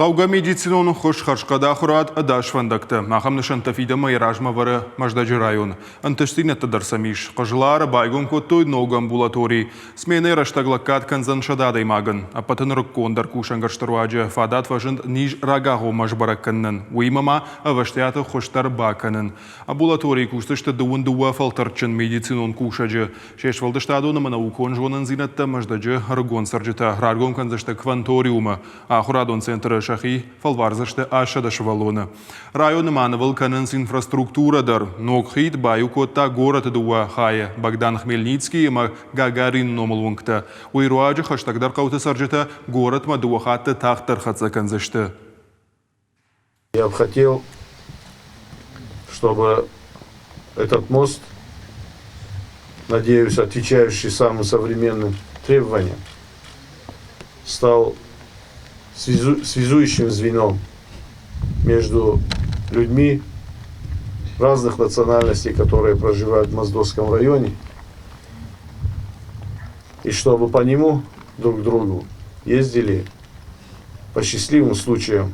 Хъӕугӕ медицинон ӕххуыс, хӕрзхъӕд ахуырад, ӕдас фӕндӕгтӕ. Ахӕм нысӕнттӕ фидӕнмӕ йӕ размӕ вӕры Мӕздӕджы район. Ӕнтыстдзинӕдтӕ дӕр сӕм ис. Хъызлары байгом кодтой ног амбулатори. Сменӕйы рӕстӕг лӕггад кӕндзӕн 100 адӕймагӕн. Ӕппӕты нырыккондӕр кусӕнгӕрзты руаджы фадат фӕзынд низ рагагъоммӕ сбӕрӕг кӕнынӕн. Уыимӕ ма ӕвӕстиаты ӕххуыс дӕр бакӕнын. Амбулаторийы кусдзысты дыууын дыууӕ фӕлтӕрдджын медицинон кусӕджы. Се сфӕлдыстадон ӕмӕ наукон зонындзинӕдтӕ Мӕздӕджы ӕрыгон цӕрджытӕ раргом кӕндзысты кванториумы. Ахуырадон центры сӕхи фӕлвардзысты 800 сывӕллоны. Районы ма нывыл кӕнынц инфраструктурӕ дӕр. Ног хид баиу кодта горӕты дыууӕ хайы Богдан Хмельницкий ӕмӕ Гагарины номыл уынгтӕ. Уый руаджы хӕстӕгдӕр хъӕуты цӕрджытӕ горӕтмӕ дыууӕ хатты тагъддӕр хӕццӕ кӕндзысты. Я бы хотел, чтобы этот мост, надеюсь, отвечающий самым современным требованиям, стал связующим звеном между людьми разных национальностей, которые проживают в Моздокском районе, и чтобы по нему друг к другу ездили по счастливым случаям.